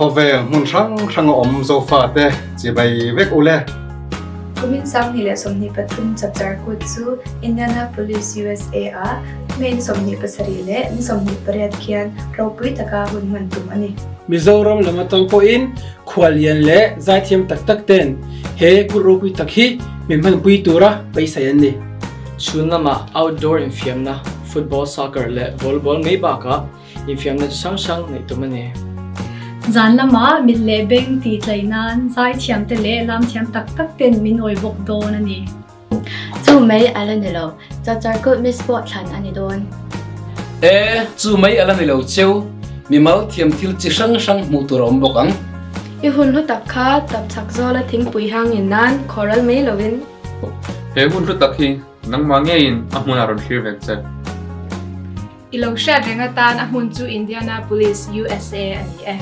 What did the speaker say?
Khawvel hmun hrang hranga awm Zofate chibai vek u le. Kumin 2023 chapchar kut chu Indianapolis, USA ah May ni 27 leh ni 28 khian ropui taka hun hman tum a ni. Mizoram lam atang pawhin khuallian leh zaithiam tak tak ten he kut ropui tak hi min hmanpui tura beisei an ni. Chhun lamah outdoor infiamna, football, soccer leh volleyball mai bakah Infiamna chi hrang hrang neih tum a ni. Zan lamah mit leh beng tih tlaih nan zaithiamte leh lamthiam tak tak ten min awi bawk dawn a ni. Chu mai a la ni lo, Chapchar Kut Miss pawh thlan a ni dawn. E, chu mai a la ni lo cheu, mimal thiam thil chi hrang hrang hmuh tur a awm bawk ang. I hun hlu tak kha tap chak zawla thingpui hang in nan khawral mai lovin. He hun hlu tak hi nangmah ngeiin a hmunah rawn thlir vek che. I lo hriat reng atan a hmun chu Indianapolis, USA a ni e.